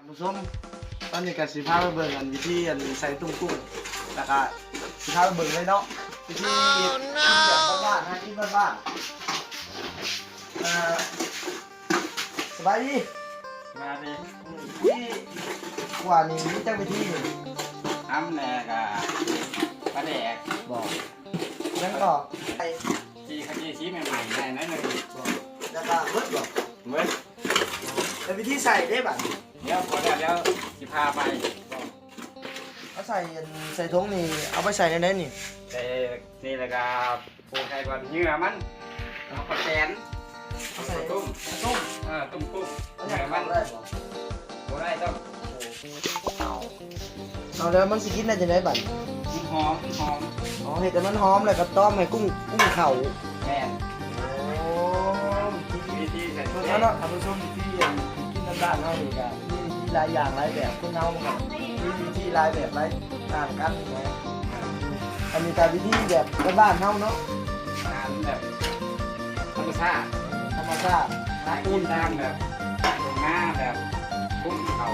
ຜູ້ຊົມ ຕອນນີ້ກໍຊິພາໄປເບິ່ງອັນວິທີອັນໃສ່ຕຸ້ມກຸ້ງ ແລ້ວກໍຊິພາໄປເບິ່ງເລີຍເນາະ ວິທີເຮັດແບບບ້ານໆ ຫາກິນບ້ານໆ ເອີ ສະບາຍດີ ສະບາຍດີ ວິທີຂົ້ວນີ້ມີຈັກວິທີນີ້? ອຳແລ້ວກໍປາແດກ ບໍ່ ຍັງກໍ ທີ່ຂະຈີ່ສີໃໝ່ໆ ໄດ້ໜ້ອຍໜຶ່ງ ບໍ່ ແລ້ວກໍເບິດບໍ່? ເບິດ ແລ້ວວິທີໃສ່ເດ້ບາດນີ້? ດຽວ ພໍແລ້ວ ດຽວຊິພາໄປ ເອົາໃສ່ອັນ ໃສ່ຖົງນີ້ ເອົາໄປໃສ່ແນວໃດນີ້? ໃສ່ນີ້ ແລ້ວກໍປູໃສ່ກ່ອນ ເຫຍື່ອມັນ ເອົາປາແຕນ ເອົາໃສ່ ເອົາປາຕຸ້ມ ປາຕຸ້ມ ເອີ ຕຸ້ມກຸ້ງ ເຫຍື່ອມັນ ເອົາໄດ້ບໍ່? ບໍ່ໄດ້ ຕ້ອງ ເອົາແລ້ວມັນຊິກິນໄດ້ຈັ່ງໃດບາດນີ້? ມັນຫອມ ມັນຫອມ ອໍ ເຮັດໃຫ້ມັນຫອມ ແລ້ວກໍຕ້ອມໃຫ້ກຸ້ງ ກຸ້ງເຂົ້າ ແມ່ນ ໂອ້ ວິທີໃສ່ ເນາະ ທ່ານຜູ້ຊົມ ວິທີກິນບ້ານໆ ເຮົານີ້ກໍມີວິທີຫຼາຍຢ່າງຫຼາຍແບບ ຄົນເຮົາມັນກໍມີວິທີຫຼາຍແບບຫຼາຍຕ່າງກັນນະ ອັນນີ້ກໍວິທີແບບບ້ານໆ ເຮົາເນາະ ອາຫານແບບທຳມະຊາດ ທຳມະຊາດ ຫາກິນຕາມແບບທົ່ງນາ ແບບກຸ້ງເຂົາ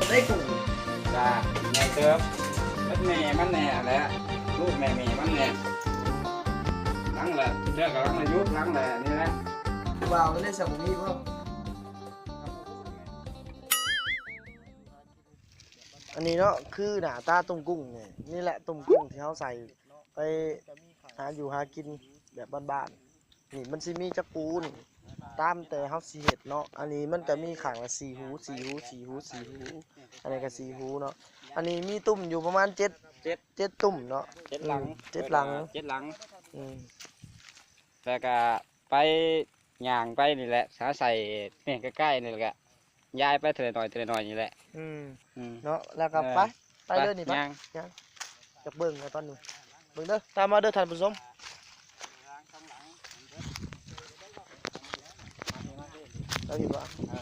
ໄດ້ກຸ້ງ ກະໃຫຍ່ເຕີບ ເບິດແມ່ມັນແດ່ຫັ້ນແຫຼະ ລູກແມ່ ແມ່ມັນແດ່ ຫຼັງລະເທື່ອກະຫຼັງລະຢຸດ ຫຼັງລະນີ້ແຫຼະ ຜູ້ບ່າວມັນໄດ້ສ່ຳນີ້ບໍ່? ອັນນີ້ເນາະ ຄືໜ້າຕາຕົ້ມກຸ້ງນີ້ ນີ້ແຫຼະຕົ້ມກຸ້ງທີ່ເຮົາໃສ່ໄປຫາຢູ່ຫາກິນແບບບ້ານໆ ນີ້ມັນຊິມີຈັກຮູນີ້ ຕາມແຕ່ເຮົາຊິເຮັດເນາະ ອັນນີ້ມັນກະມີຂ້າງລະສີ່ຮູ ສີ່ຮູ ສີ່ຮູ ສີ່ຮູ ອັນນີ້ກະສີ່ຮູເນາະ ອັນນີ້ມີຕຸ້ມຢູ່ປະມານເຈັດ ເຈັດ ເຈັດຕຸ້ມເນາະ ເຈັດຫຼັງ ເຈັດຫຼັງ ເຈັດຫຼັງ ອືມ ແລ້ວກະໄປ ຍ່າງໄປນີ້ແຫຼະ ຫາໃສ່ນີ້ໃກ້ໆ ນີ້ແຫຼະ ກະຍ້າຍໄປເທື່ອລະໜ້ອຍ ເທື່ອລະໜ້ອຍນີ້ແຫຼະ ອືມ ອືມ ເນາະ ແລ້ວກໍ ເອີ ໄປ ໄປເລີຍນີ້ ໄປ ຍ່າງ ຍ່າງ ຢາກເບິ່ງແລ້ວຕອນນີ້ ເບິ່ງເດີ ຕາມມາເດີທ່ານຜູ້ຊົມ ໄປຜິດບໍ່? ເອີ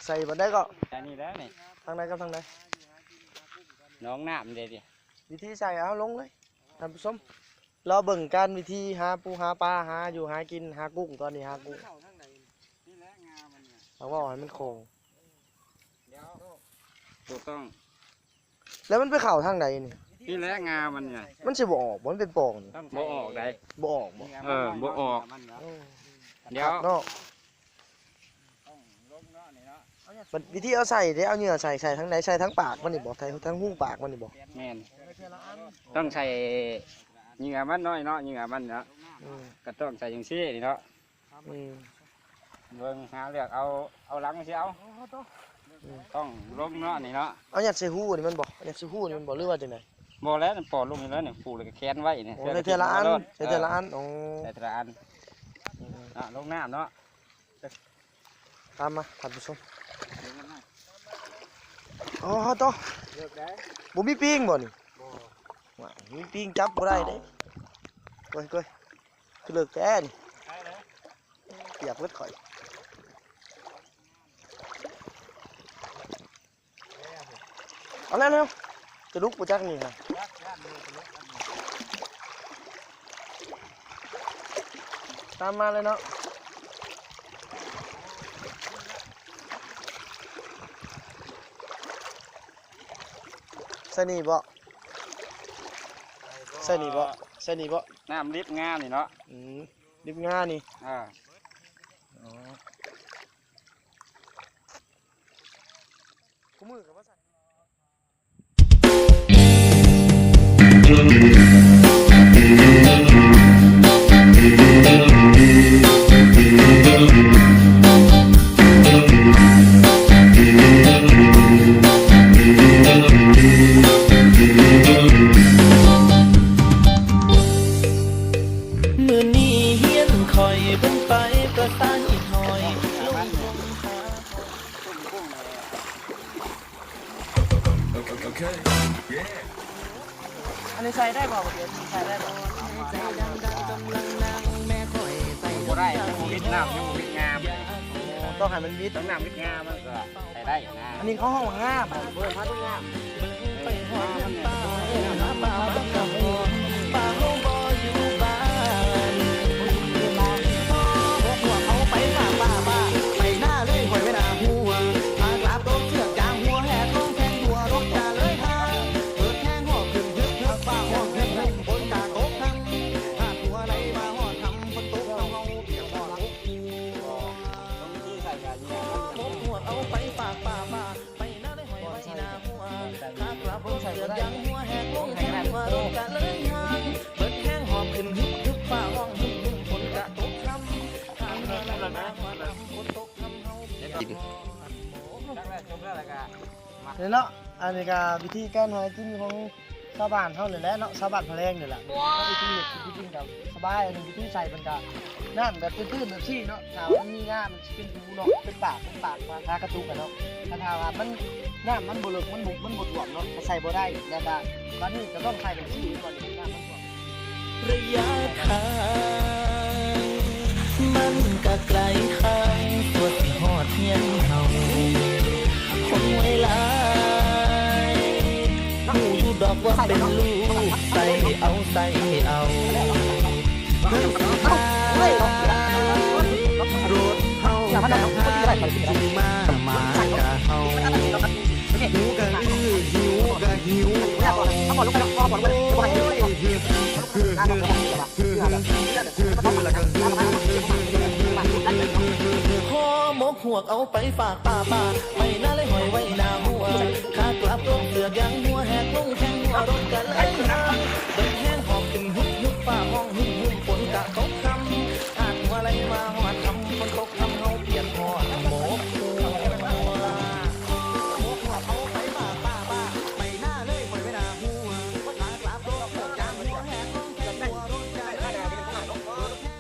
ໃສ່ບ່ອນໃດກໍ? ໃສ່ນີ້ແຫຼະນີ້ ທາງໃດກັບທາງໃດ? ໜອງນ້ຳເດ້ ວິທີໃສ່ ເອົາລົງເລີຍ ທ່ານຜູ້ຊົມ ລໍເບິ່ງການວິທີຫາປູຫາປາ ຫາຢູ່ຫາກິນ ຫາກຸ້ງ ຕອນນີ້ຫາກຸ້ງ ເອົາເວົ້າໃຫ້ມັນຄ່ອງ ຖືກຕ້ອງ ແລ້ວມັນໄປເຂົ້າທາງໃດນີ້? ນີ້ແຫຼະງາມັນນີ້ ມັນຊິບໍ່ອອກບໍ່? ມັນເປັນປ່ອງນີ້ ບໍ່ອອກໃດ ບໍ່ອອກບໍ່? ເອີ ບໍ່ອອກ ໂອ້ ດຽວ ຄັກເນາະ ບັດວິທີເອົາໃສ່ເດ້ ເອົາເຫຍື່ອໃສ່ ໃສ່ທາງໃດ? ໃສ່ທາງປາກມັນນີ້ບໍ່? ໃສ່ທາງຮູປາກມັນນີ້ບໍ່? ແມ່ນ ຕ້ອງໃສ່ເຫຍື່ອມັນໜ້ອຍເນາະ ເຫຍື່ອມັນເນາະ ອືມ ກໍຕ້ອງໃສ່ຈັ່ງຊີ້ນີ້ເນາະ ອືມ ເບິ່ງຫາເລືອກເອົາ ເອົາຫຼັງຊິເອົາ ອືມ ຕ້ອງລົງເນາະນີ້ເນາະ ເອົາຍັດໃສ່ຮູນີ້ແມ່ນບໍ່? ຍັດໃສ່ຮູນີ້ແມ່ນບໍ່ ຫຼືວ່າຈັ່ງໃດ? ບໍ່ແລ້ວ ປົດລົງນີ້ແລ້ວນີ້ ປູກແລ້ວກໍແຂນໄວ້ນີ້ ໂອ້ ໃສ່ເທື່ອລະອັນ ໃສ່ເທື່ອລະອັນ ໂອ້ ໃສ່ເທື່ອລະອັນ ອືມ ເນາະ ລົງນ້ຳເນາະ ຕາມມາທ່ານຜູ້ຊົມ ອໍ ໂຕ ບໍ່ມີປີງບໍ່ນີ້? ບໍ່ ມີປີງຈັບບໍ່ໄດ້ເດ້ ໂອ້ຍໆ ຄືເລິກແທ້ນີ້ ປຽກເບິດຂ້ອຍ ເອົາແລ້ວ ເອົາແລ້ວ ຈະລຸກບໍ່ຈັກນີ້ນະ ຕາມມາເລີຍເນາະ ໃສ່ນີ້ບໍ່? ໃສ່ນີ້ບໍ່? ໃສ່ນີ້ບໍ່? ນ້ຳລິບງານີ້ເນາະ ອືມ ລິບງານີ້ ເອີ ອໍ ຄູ່ມືກໍບໍ່ໃສ່ ມື້ນີ້ຮຽນຂ້ອຍເບິ່ງໄປປະສານອີຫ້ອຍ ອັນນີ້ໃສ່ໄດ້ບໍ່? ດຽວນີ້ໃສ່ໄດ້ບໍ່? ບໍ່ໄດ້ ຍັງບໍ່ວິດນ້ຳ ຍັງບໍ່ວິດງາ ຕ້ອງໃຫ້ມັນວິດ ຕ້ອງນ້ຳວິດງາ ມັນກໍໃສ່ໄດ້ຢູ່ນະ ອັນນີ້ເຂົາຮ້ອງວ່າງາບໍ? ເອີ ເພິ່ນວ່າງາ ປາເຮົາບໍ່ຢູ່ບ້ານ ພວກເຮົາໄປປ່າ ປ່າ ປ່າ ນີ້ເນາະ ອັນນີ້ກໍວິທີການຫາກິນຂອງຊາວບ້ານເຮົານີ້ແຫຼະເນາະ ຊາວບ້ານພະແລງນີ້ແຫຼະ ເຮົາເຮັດກິນເຮັດກິນກໍສະບາຍ ອັນນີ້ວິທີໃສ່ເພິ່ນກໍ ນ້ຳແບບຕື້ນໆແບບຊີ້ເນາະ ຖ້າວ່າມັນມີງາ ມັນຊິເປັນຮູເນາະ ເປັນປາກ ເປັນປາກ ປາກ ປາກກະຕຸກຫັ້ນເນາະ ຖ້າ ຖ້າວ່າມັນ ນ້ຳມັນບໍ່ເລິກ ມັນບໍ່ ມັນບໍ່ຖ້ວມເນາະ ກໍໃສ່ບໍ່ໄດ້ ແລ້ວກໍບາດນີ້ກໍຕ້ອງໃສ່ແບບຊີ້ ເຫັນບໍ່ນີ້ ນ້ຳມັນຖ້ວມ. ໄລຍະທາງມັນກະໄກຫ່າງ ກວ່າຊິຮອດເຮືອນເຮົາ ຄົນໄວຫຼາຍ ຮູ້ຢູ່ດອກວ່າເປັນລູກ ໃສ່ເອົາ ໃສ່ເອົາ ເຮົາຊິຫາ ລົດເຮົາກະຫາ ຫິວມາ ໝາກະເຫົ່າ ຫິວກະອື້ ຫິວກະຫິວ ເອົາ ໂອ້ຍ ຂໍໝົກຫວກເອົາໄປຝາກປ້າ ປ້າ ໄປນາເລີຍຫ້ອຍໄວ້ໜ້າຫົວ ຂາກລັບລົດເສືອກຢາງຫົວ ແຫກລົງແຂ່ງຫົວ ລົດກະເລີຍຫາ ເບິ່ງແຮງຫອບຂຶ້ນຫຶບໆ ຟ້າຮ້ອງຫຶມໆ ຝົນກະຕົກຄ່ຳ ຫາດຫົວໄຫຼມາຮອດຄ່ຳ ຝົນຕົກຄ່ຳເຮົາປຽກຮອດໝົກຫົວ ໝົກຫົວກເອົາໄປຝາກປ້າ ປ້າ ໄປນາເລີຍຫ້ອຍໄວ້ໜ້າຫົວ ຂາກລັບລົດເສືອກຢາງຫົວ ແຫກລົງແຂ່ງຫົວ ລົດກະເລີຍ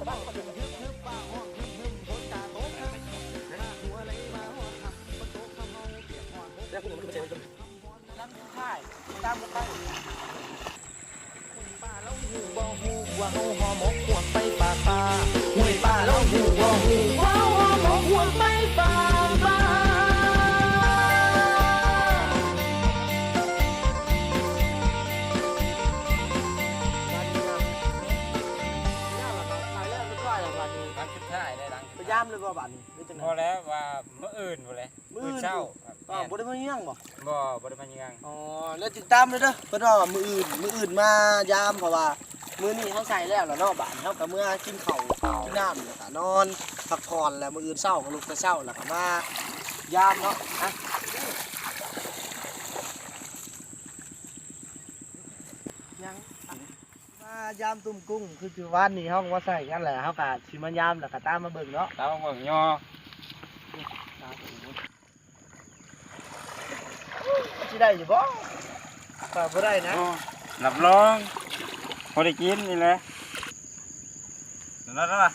ຫາ ຫຼັງສຸດທ້າຍແລ້ວ ຫຼັງສຸດທ້າຍ ໄປຢາມເລີຍບໍ່ບາດນີ້ ຫຼືຈັ່ງໃດ? ພໍແລ້ວວ່າມື້ອື່ນພຸ້ນແຫຼະ ມື້ອື່ນ ມື້ເຊົ້າ ບໍ່ໄດ້ມາເຮືອງບໍ່? ບໍ່ ບໍ່ໄດ້ມາເຮືອງ. ອໍ ແລ້ວຕິດຕາມເດີ ເພິ່ນວ່າມື້ອື່ນ ມື້ອື່ນມາຢາມ ເພາະວ່າມື້ນີ້ເຮົາໃສ່ແລ້ວລະເນາະ ບາດນີ້ເຮົາກໍເມືອກິນເຂົ້າກິນນ້ຳ ແລ້ວກໍນອນພັກຜ່ອນ ແລ້ວມື້ອື່ນເຊົ້າກໍລຸກແຕ່ເຊົ້າ ແລ້ວກໍມາຢາມເນາະ ອະ ຍັງ ມາຢາມຕຸ້ມກຸ້ງ ຄືວານນີ້ເຮົາກໍມາໃສ່ກັນແຫຼະ ເຮົາກໍຊິມາຢາມ ແລ້ວກໍຕາມມາເບິ່ງເນາະ ຕາມມາເບິ່ງຍໍ່ ຊິໄດ້ຢູ່ບໍ່? ກໍບໍ່ໄດ້ນະ ອໍ ຮັບຮອງ ພໍໄດ້ກິນນີ້ແຫຼະ ນັ້ນລະ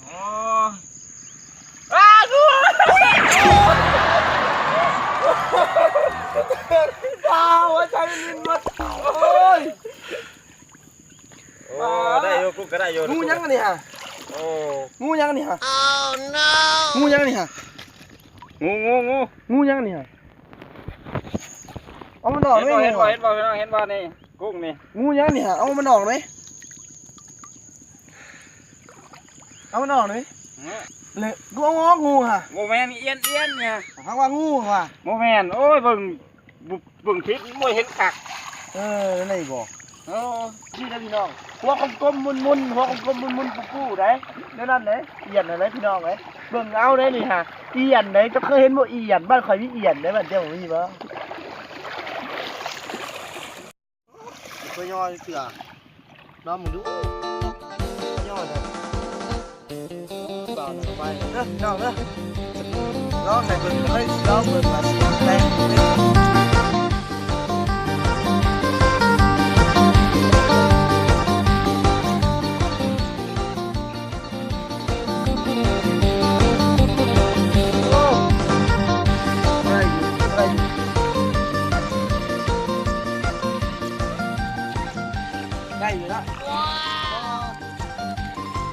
ໂອ້ຍ ອ້າວ ຫົວໃຈມັນວິນໝົດ ໂອ້ຍ ໂອ້ ໄດ້ຢູ່ ກຸ້ງກໍໄດ້ຢູ່ ງູຫຍັງອັນນີ້ຫະ? ໂອ້ ງູຫຍັງອັນນີ້ຫະ? ງູຫຍັງອັນນີ້ຫະ? ງູ ງູ ງູ ງູຫຍັງອັນນີ້ຫະ? ເອົາມັນອອກ ເຫັນບໍ່ ເຫັນບໍ່ ເຫັນບໍ່ ພີ່ນ້ອງ ເຫັນບໍ່ນີ້? ກຸ້ງນີ້ ງູຫຍັງນີ້ຫະ? ເອົາມັນອອກເດ້ ເອົາມັນອອກເດ້ ເອີ ເລະ ກູເອົາອອກງູຫະ ບໍ່ແມ່ນ ອຽນ ອຽນນີ້ຫະ ຫາກວ່າງູຫະ ບໍ່ແມ່ນ ໂອ້ຍ ເບິ່ງ ເບິ່ງຜິດ ບໍ່ເຫັນຄັກ ເອີ ໄດ້ບໍ່? ເອີ ນີ້ນະພີ່ນ້ອງ ຫົວກົມໆ ໝຸນໆ ຫົວກົມໆ ໝຸນໆ ປູໆ ໄດ໋ ແນວນັ້ນເດ້ ອຽນຫັ້ນເດ້ພີ່ນ້ອງເອີຍ ເບິ່ງເອົາເດ້ນີ້ຫະ ອຽນເດ້ ເຈົ້າເຄີຍເຫັນບໍ່ ອຽນ ບ້ານຂ້ອຍມີອຽນເດ້ ບ້ານເຈົ້າບໍ່ມີບໍ່? ບໍ່ເຄີຍຍໍຈັກເທື່ອ ລອງເບິ່ງດູ ຍໍເດີ ບ່າວໜ້ອຍໄປເດີ ພີ່ນ້ອງເດີ ລອງໃສ່ເບິ່ງ ເອີຍ ລອງເບິ່ງວ່າຊິແຕກ ໄດ້ຢູ່ ໄດ້ຢູ່ ໄດ້ຢູ່ເນາະ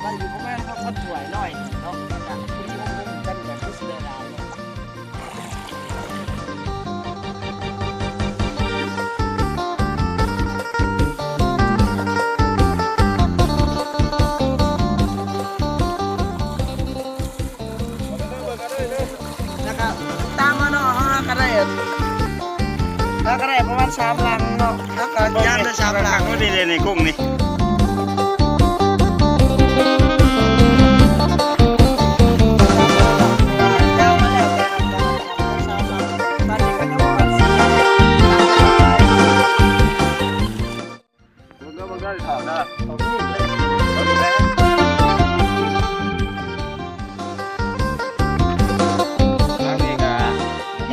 ໄດ້ຢູ່ ປະມານພໍຄົນຖ້ວຍໜ້ອຍເນາະ ກະພໍດີອົບອຸ່ມກັນ ກະຄືຊິໄດ້ຫຼາຍເນາະ. ແລ້ວກໍຕາມມາເນາະ ເຮົາຫາກໍໄດ້ ຫາກໍໄດ້ປະມານສາມຫຼັງເນາະ ແລ້ວກໍຍ່າງໄດ້ສາມຫຼັງ ໂອ້ ນີ້ເດ້ ນີ້ ກຸ້ງນີ້. ເບິ່ງເດີ ເບິ່ງເດີ ເຂົ້າເດີ ເອົານີ້ ເບິ່ງເດີ.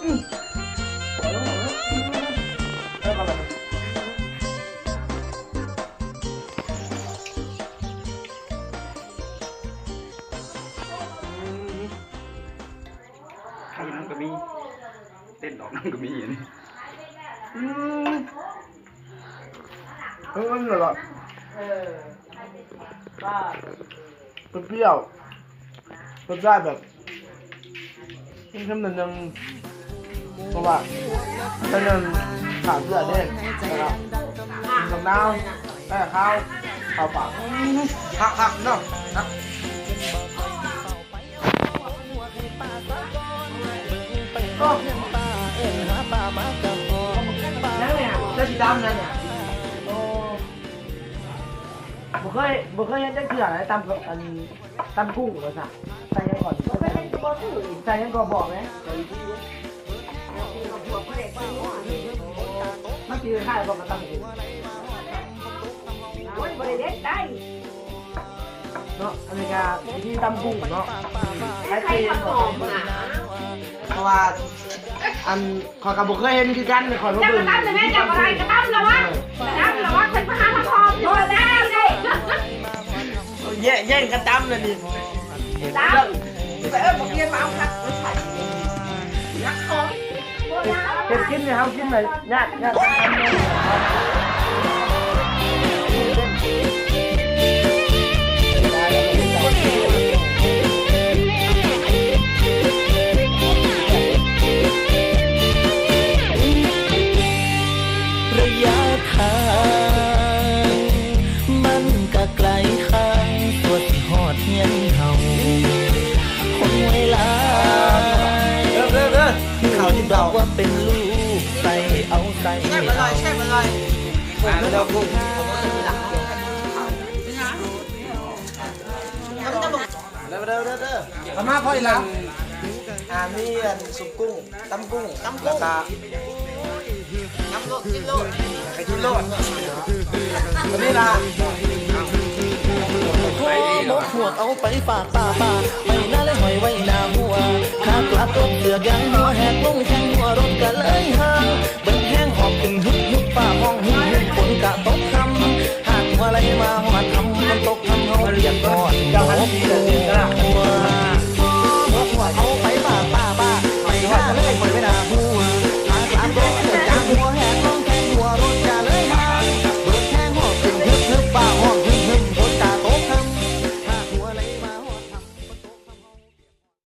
ອືມ ໄຂ່ມັນກໍມີ ເຕັ້ນດອກມັນກໍມີ ອັນນີ້ ອືມ ເອີ ນັ້ນລະ ເອີ ປຽວໆ ລົດຊາດແບບ ເຄັມໆ ໜ້ອຍໜຶ່ງ. ເພາະວ່າເປັນອັນຂາດເລືອດເດ້ ແລ້ວກໍກິນບັກນາວ ແກ້ຄາວ ເຂົ້າປາກ ຄັກໆເນາະ ຄັກ. ໂອ້ ແລ້ວຊິຕຳນັ້ນ ໂອ້ ບໍ່ເຄີຍ ບໍ່ເຄີຍເຮັດຈັກເທື່ອເລີຍ ຕຳ ອັນ ຕຳກຸ້ງວ່າຊະ ໃສ່ຫຍັງກ່ອນ ບໍ່ເຄີຍເຮັດ ບໍ່ຖືກ ໃສ່ຫຍັງກໍບອກແດ່ ມັນຊິຄ້າຍໆບໍ່ກັບຕຳກຸ້ງ ໂອ້ຍ ບໍ່ໄດ້ເຮັດໄດ້ ເນາະ ອັນນີ້ກໍວິທີຕຳກຸ້ງເນາະ ໃສ່ຜັກຫອມນະ ເພາະວ່າ ອັນ ຂ້ອຍກໍບໍ່ເຄີຍເຫັນຄືກັນ ຂ້ອຍມາເບິ່ງ ເຈົ້າກໍຕຳແລ້ວແມ່ ເຈົ້າກໍໄດ້ກໍຕຳແລ້ວວະ ຕຳແລ້ວວະ ເພິ່ນມາຫາທາງຄອມຢູ່ແລ້ວເດ້ ແຍ່ງ ແຍ່ງກັນຕຳແລ້ວນີ້ ຕຳ ໄປເອີ້ນບັກວຽນມາເອົາຜັກໄປໃສ່ ຍັກຂອງ ເຮັດກິນໃຫ້ເຮົາກິນໜ້ອຍ ຍາກ ຍາກ ໄລຍະທາງມັນກະໄກຂ້າງ ກວ່າຊິຮອດເຮືອນເຮົາ ຄົນໄວຫຼາຍ ເດີ ເດີ ເດີ ເຂົ້າກິນເຂົ້າ ດອກວ່າເປັນລູກໃສ່ເອົາໃສ່ເອົາ ແຊບອະລ່ອຍ ແຊບອະລ່ອຍ ມາແລ້ວກຸ້ງ ເດີ ເດີ ເດີ ເດີ ເຂົ້າມາພໍອີ່ຫຼາ ອ່າ ມີອັນຊຸບກຸ້ງ ຕຳກຸ້ງ ຕຳກຸ້ງ ແລ້ວກະ ຕຳໂລດ ກິນໂລດ ໄປກິນໂລດ ຕົວນີ້ລະ ໂອ້ ໝົກຫວກເອົາໄປຝາກປ້າ ໄປນາເລີຍຫ້ອຍໄວ້ໜ້າຫົວ ຂາກວາດຕົກເສືອກຢາງຫົວ ແຫກລົງແຂ້ງຫົວ ລົດກະເລີຍຫ່າງ ເບິ່ງແຮງຫອບຂຶ້ນຫຶບໆ ຟ້າຮ້ອງຫຶບໆ ຝົນກະຕົກຄ່ຳ